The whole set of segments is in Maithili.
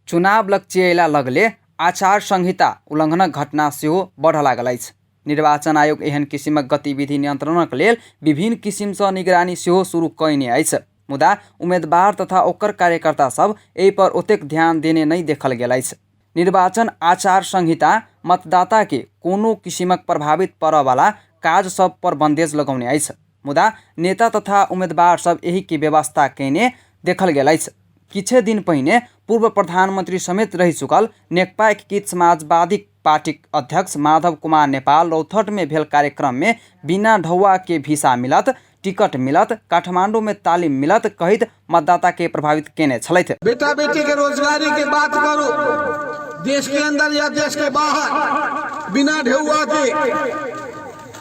चुनाव लगचियला लगले आचार संहिता उल्लङ्घनक घटना सेहो बढ़ऽ लागल अछि। निर्वाचन आयोग एहन किसिमक गतिविधि नियन्त्रणक लेल विभिन्न किसिमसँ निगरानी सेहो शुरू कयने अछि, मुदा उम्मेदवार तथा ओकर कार्यकर्ता सभ एहि पर ओतेक ध्यान देने नहि देखल गेल अछि। निर्वाचन आचार संहिता मतदाताके कोनो किसिमक प्रभावित पड़ऽवला काज सभ पर बन्देज लगौने अछि, मुदा नेता तथा उम्मेदवार सभ एहिके व्यवस्था कयने देखल गेल अछि। किछे दिन पहिने पूर्व प्रधानमन्त्री समेत रहि चुकल नेकपा एकीकृत समाजवादी पार्टीक अध्यक्ष माधव कुमार नेपाल रौतहटमे भेल कार्यक्रममे बिना ढौवाके भिसा मिलत, टिकट मिलत, काठमाडौँमे तालिम मिलत कहैत मतदाताके प्रभावित केने छलथि। बेटा बेटी के रोजगारी के बात करू, देश के अंदर या देश के बाहर, बिना ढेउआ के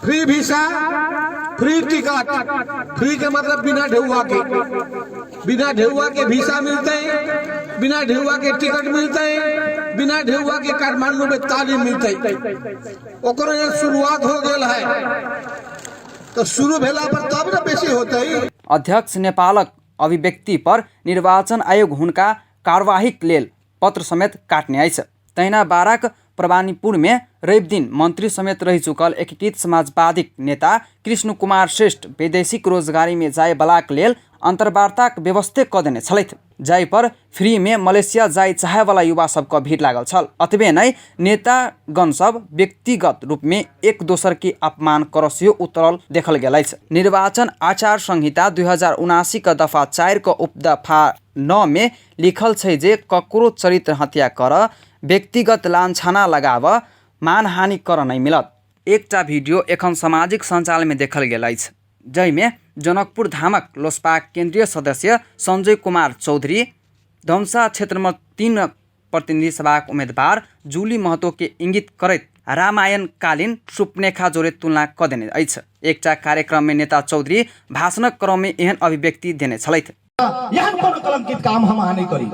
free visa, free ticket. Free के मतलब बिना ढेउआ के, बिना ढेउआ के वीसा मिलते, बिना ढेउआ के टिकट मिलते, बिना ढेउआ के काठमांडू में तालीम मिलते। ओकरो ये शुरुआत हो गेल है, तो शुरू भेला पर तब न बेसी होते। अध्यक्ष नेपालक अभिव्यक्ति पर निर्वाचन आयोग हुनका कार्यवाहीक लेल पत्र समेत काटने अछि। तहिना बाराक प्रवानीपुरमे रविदिन मन्त्री समेत रहि चुकल एकीकृत समाजवादीक नेता कृष्ण कुमार श्रेष्ठ वैदेशिक रोजगारीमे जायवलाक लेल अन्तर्वार्ताक व्यवस्थे कऽ देने छलथि, जाहि पर फ्रीमे मलेशिया जाय चाहयवला युवा सबके भीड़ लागल छल। अतबे नहि, नेतागण सब व्यक्तिगत रूपमे एक दोसरके अपमान करऽ सेहो उतरल देखल गेल अछि। निर्वाचन आचार संहिता 2079 क दफा 4 क उपदफा 9 मे लिखल छै जे ककरो चरित्र हत्या करऽ, व्यक्तिगत लाञ्छना लगाबऽ, मानहानि करऽ नहि मिलत। एकटा वीडियो एखन सामाजिक सञ्जालमे देखल गेल अछि, जाहिमे जनकपुर धामक लोसपाक केन्द्रीय सदस्य सञ्जय कुमार चौधरी धनुषा क्षेत्रमे 3 प्रतिनिधि सभाक उम्मेदवार जुली महतोके इङ्गित करैत रामायणकालीन सुपनेखा जोड़े तुलना कऽ देने अछि। एकटा कार्यक्रममे नेता चौधरी भाषणक क्रममे एहन अभिव्यक्ति देने छलथि। एहन कोनो कलंकित काम हम अहाँ नहि करी।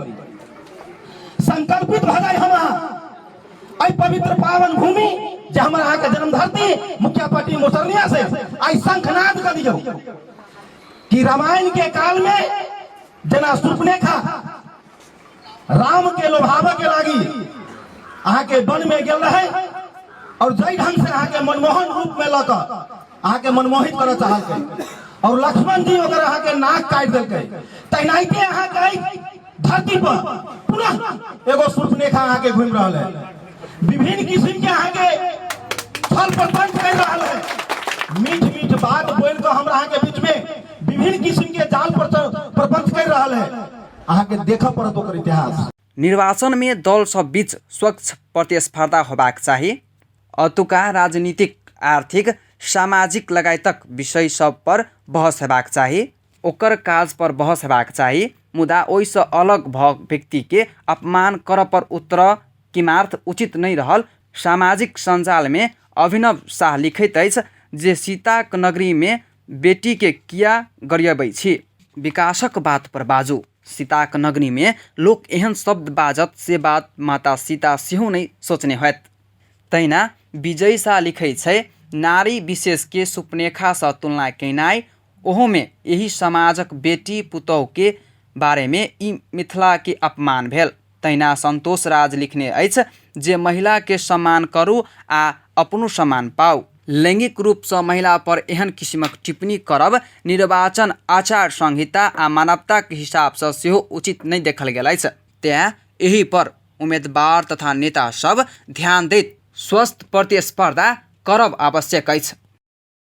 संकल्पित भऽ जाय हम अहाँ एहि पवित्र पावन भूमि जे हमर अहाँके जन्म धरती मुखियापट्टी मुसरनिया से आइ शंखनाद कऽ दियौ कि रामायण के काल में जेना सुपनेखा राम के लोभावे के लागी अहाँ के वन में गेल रहे और जै ढंग से अहाँ के मनमोहन रूप में लऽ कऽ अहाँ के मनमोहित करऽ चाहलकै और लक्ष्मण जी ओकर अहाँ के नाक काटि देलकै, तहिनाइते अहाँ के एहि धरती पर पुनः एगो सुर्पनेखा अहाँ के घूमि रहल है, विभिन्न किस्म के अहाँ के छल प्रपंच कर रहल है, मीठ मीठ बात बोल कऽ हमरा अहाँ के बीच में विभिन्न किस्म के जाल प्रपंच कर रहल है। अहाँ के देखऽ पड़त ओकर इतिहास। निर्वाचनमे दल सब बीच स्वच्छ प्रतिस्पर्धा होबाक चाही। अतुका राजनीतिक, आर्थिक, सामाजिक लगायतक विषय सब पर बहस हेबाक चाही, ओकर काज पर बहस हेबाक चाही, मुदा ओहिसँ अलग भऽ व्यक्तिके अपमान करऽ पर उतरऽ किमार्थ उचित नहि रहल सामाजिक सञ्जालमे अभिनव साह लिखैत अछि जे सीताक नगरीमे बेटीके किया गरियबै छी? विकासक बात पर बाजू। सीताक नगरीमे लोक एहन शब्द बाजत से बात माता सीता सेहो नहि सोचने होयत। तहिना विजय साह लिखै छै, नारी विशेषके सुपनेखासँ तुलना केनाइ, ओहोमे एहि समाजक बेटी पुतहुके बारेमे ई मिथिलाके अपमान भेल। तहिना सन्तोष राज लिखने अछि जे महिलाके सम्मान करू आ अपनो सम्मान पाउ। लैङ्गिक रूपसँ महिला पर एहन किसिमक टिप्पणी करब निर्वाचन आचार संहिता आ मानवताक हिसाबसँ सेहो उचित नहि देखल गेल अछि। तेँ एहि पर उम्मेदवार तथा नेता सभ ध्यान दैत स्वस्थ प्रतिस्पर्धा करब आवश्यक अछि।